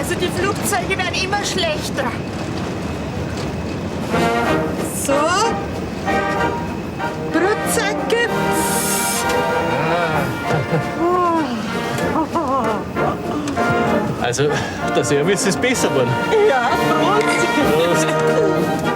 Also die Flugzeuge werden immer schlechter. So. Bruzzacke. Also, der Service ist besser geworden. Ja, Prost. Prost.